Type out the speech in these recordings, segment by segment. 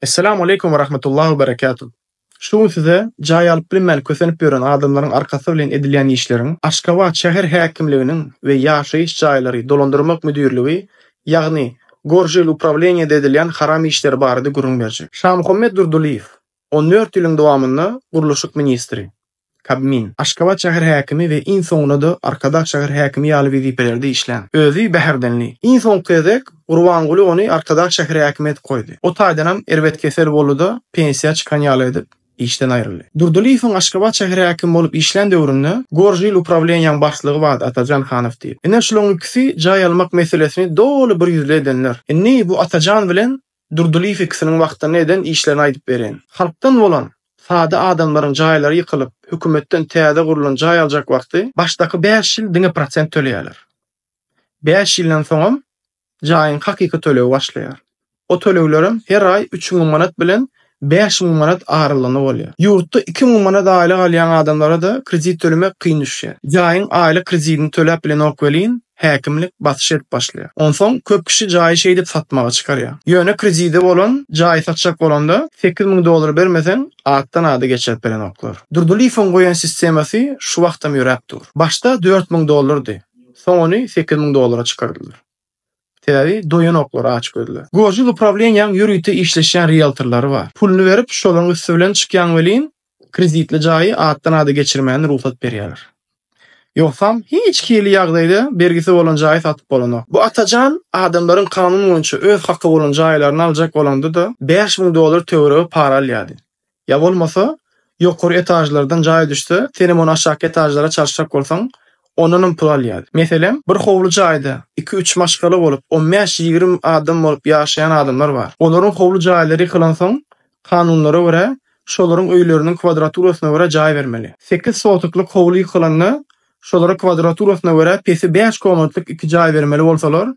Esselamu aleýkum we rahmetullahi we berekatuh. Şu gün size jaý alyp bilmän kösenip ýören adamlaryň arkasy bilen edilýän işleriň Aşgabat şäher häkimliginiň we ýaşaýyş jaýlary dolandyrmak müdirligi ýagny Goržil uprawleniýede edilýän haram işleri barada gürrüň berjek. Şamuhammet Durdylyýew, 14 ýylyň dowamynda gurluşyk ministri. Kabmin, Aşgabat şäher häkimi we iň soňunda-da Arkadag şäher häkimi ýaly wezipelerde işlän. Özi Bäherdenli. Iň soňky gezek Gurbanguly ony Arkadag şäher häkimi edip goýdy. O taýdanam erbet kesel boldy-da, pensiýa çykan ýaly edip, işden aýryldy. Durdylyýewiň Aşgabat şäher häkimi bolup işlän döwründe Goržil uprawleniýaň başlygy bardy Atajan Hanow diýip. Ine şulaň ikisi jaý almak meselesini doly bir ýüzli edenler. Indi bu Atajan bilen Durdylyýew ikisiniň wagtynda eden işlerini aýdyp bereýin. Halkdan bolan sada adamlaryň jaýlary ýykylyp, hökümetden täze gurlan jaý aljak wagty başdaky bäş ýyl diňe prosent töleýärler. Bäş ýyldan soňam jaýyň hakyky tölegi başlaýar. O töleglerem her aý 3000 manat bilen 5000 manat aralygynda bolýar. Ýurtda 2000 manat aýlyk alýan adamlara-da kredit tölemek kyn düşýär. Jaýyň aýlyk kredidini töläp bilenok welin, häkimlik basyş edip başlaýar. Onsoň köp kişi jaýy şeýdip satmaga çykarýar. Ýöne kredidi bolan jaýy satjak bolanda 8000 dollar bermeseň atdan ada geçirip berenoklar. Durdylyýewiň goýan sistemasy şu wagtam ýöräp dur. Başda 4000 dollardy, soň ony 8000 dollara çykardylar. Sebäbi doýanoklar aç gözle. Gožil uprawleniýaň ýörite işleşýän rieltorlary bar. Puluny berip şolaryň üsti bilen çykýaň welin kreditli jaýy atdan ada geçirmäne rugsat berýärler. Ýogsam hiç hili ýagdaýda bergisi bolan jaýy satyp bolanok. Bu Atajan adamlaryň kanun boýunça öz haky bolan jaýlaryny aljak bolanda-da 5000 dollar töweregi para alýardy. Ýa bolmasa ýokary etažlardan jaý düşse, senem ony aşaky etažlara çalyşjak bolsaň, ondanam pul alýardy. Meselem, bir howly jaýda iki-üç maşgala bolup, on bäş-ýigrimi adam bolup ýaşaýan adamlar bar. Olaryň howly jaýlary ýykylansoň, kanunlara görä, şolaryň öýleriniň kwadraturasyna görä jaý bermeli. Sekiz sotyklyk howly ýykylanda, şolara kwadraturasyna görä pesi bäş komnatlyk iki jaý bermeli bolsalar,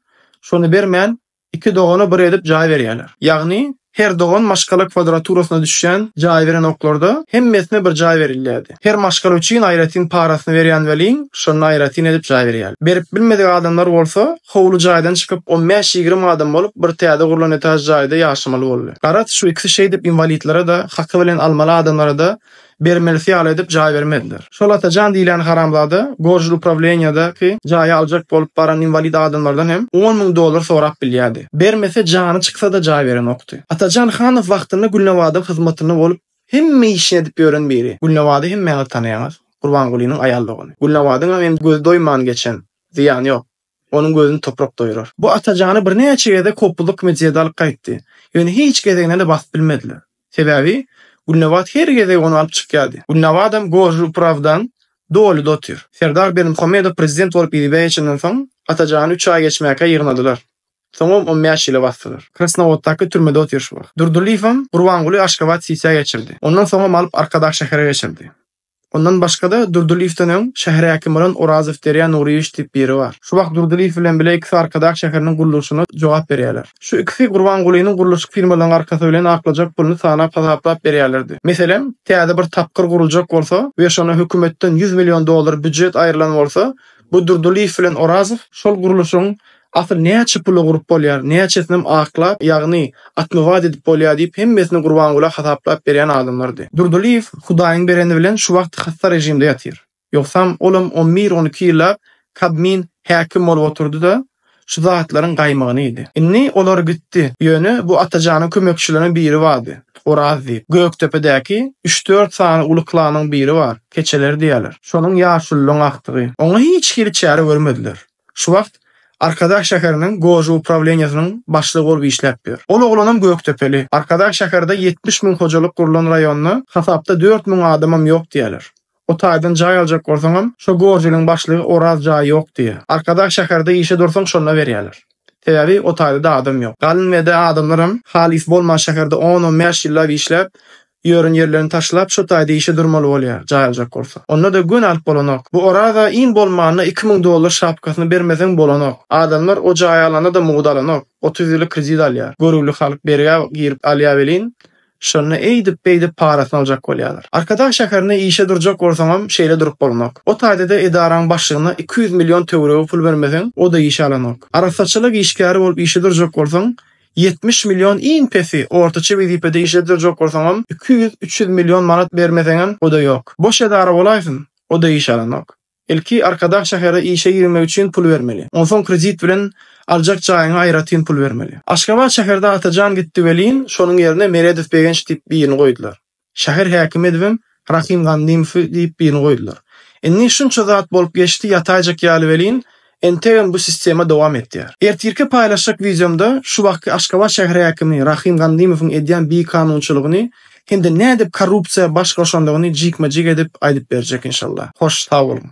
şony bermän, Iki dogana bir edip jaý berýärler. Ýagny, her dogan maşgala kwadraturasyna düşýän jaý berenoklarda, hemmesine bir jaý berilýärdi. Her maşgala üçin aýratyn parasyny berýän welin, şonda aýratyn edip jaý berýärler. Berip bilmedik adamlar bolsa, howly jaýdan çykyp, on bäş-ýigrimi adam bolup, bir täze gurlan etaž jaýda ýaşamaly boldy. Garaz, şu ikisi şeýdip inwalidlere-de, haky bilen almaly adamlara-da bermelisi ýaly edip jaý bermediler. Şol Atajan diýlen haramzada Goržiluprawleniýadaky jaýy aljak bolup baran inwalid adamlardan hem 10 müň dollar sorap bilýärdi. Bermese jany çyksa-da jaý berenokdy. Atajan Hanow wagtynda Gülnabadyň hyzmatynda bolup hemme işini edip ýören biri. Gülnabady hemmäňiz tanaýaňyz. Gurbangulynyň aýal dogany. Gülnabadyňam hem gözi doýman geçen. Zyýany ýok. Onuň gözüni toprak doýurar. Bu Atajany birnäçe gezek howpsuzlyk komiteti alyp gaýtdy. Ýöne hiç gezegine-de basyp bilmediler. Sebäbi Gülnabat her gezek ony alyp çykýardy. Gülnabadam Gožuprawdan doly otyr. Serdar Berdimuhamedow prezident bolup ýüzübe geçenden soň, Atajany üç aý geçmäkä ýygnadylar. Soňam on bäş ýyla basdylar. Krasnowoddaky türmede otyr şu wagt. Durdylyýewem Gurbanguly Aşgabat sisiýa geçirdi. Ondan soňam alyp Arkadag şähere geçirdi. Ondan başga-da Durdylyýewden öň şäher häkimi bolan Orazow Derýa Nuryýewiç diýip biri bar. Şu wagt Durdylyýew bilen bile ikisi Arkadag şäheriniň gurluşyna jogap berýärler. Şu ikisi Gurbangulynyň gurluşyk firmalarynyň arkasy bilen aklajak puluny sanap hasaplap berýärlerdi. Meselem, täze bir tapgyr guruljak bolsa we şona hökümetden 100 million dollar býujet aýrylan bolsa, bu Durdylyýew bilen Orazow şol gurluşygyň Asyl näçe pula gurup bolýar, näçesinem aklap, ýagny atmywat edip bolýar diýip hemmesini Gurbangula hasaplap berýän adamlardy. Durdylyýew Hudaýyň bereni bilen şu wagt hassa režimde ýatyr. Ýogsam olam on bir-on iki ýyllap Kabmin häkim bolup oturdy-da, şu zatlaryň gaýmagyny iýdi. Indi olar gitdi. Ýöne bu Atajanyň kömekçileriniň biri bardy, Oraz diýip. Gökdepedäki üç-dört sany uly klanyň biri bar, Keçeler diýýärler. Şonuň ýaşulylaryň agtygy. Oňa hiç hili çäre görmediler. Şu wagt Arkadag şäheriniň Gožu uprawleniýesiniň başlygy bolup işläp ýör. Ol oglanam Gökdepeli. Arkadag şäherde 70 müň hojalyk gurlan raýonda hasapda 4 müň adamam ýok diýýärler. O taýdan jaý aljak bolsaňam, şo Gožulyň başlygy Oraz jaý ýok diýýär. Arkadag şäherde işe dursaň şonda berýärler. Sebäbi o taýda-da adam ýok. Galynbede adamlaram halys bolman şäherde on-on bäş ýyllap işläp, Ýören ýerlerini taşlap şo taýda işe durmaly bolýar, jaý aljak bolsa. Onda-da göni alyp bolanok. Bu Oraz-a iň bolmanda 2000 dollar şapkasyny bermeseň bolanok. Adamlar o jaýy alanda-da mugt alanok. 30 ýyllyk kredit alýar. Görgüli halk bergä girip alýar welin, şonda eýdip-beýdip parasyny aljak bolýarlar. Arkadag şäherinde işe durjak bolsaňam şeýle durup bolanok. O taýda-da edaraň başlygyna 200 million töweregi pul bermeseň, o-da işe alanok. Arassaçylyk işgäri bolup işe durjak bolsaň, 70 million iň pesi, ortaça wezipede işledirjek bolsaňam 200-300 million manat bermeseňem o-da ýok. Boş edara bolaýsyn, o-da iş alanok. Ilki Arkadag şähere işe girmek üçin pul bermeli. Onsoň kredit bilen aljak jaýyňa aýratyn pul bermeli. Aşgabat şäherde Atajan gitdi welin, şonuň ýerine Meredow Begenç diýip birini goýdular. Şäher häkimi edibem Rahym Gandymowy diýip birini goýdular. Indi şunça zat bolup geçdi ýataýjak ýaly welin, entegem bu sistema dowam etýär. Ertirki paýlaşjak wideomda şu wagtky Aşgabat şäher häkimi Rahym Gandymowyň edýän bikanunçylygyny hem-de nädip korrupsiýa baş goşandygyny jikme-jik edip aýdyp berjek inşallah. Hoş sag boluň.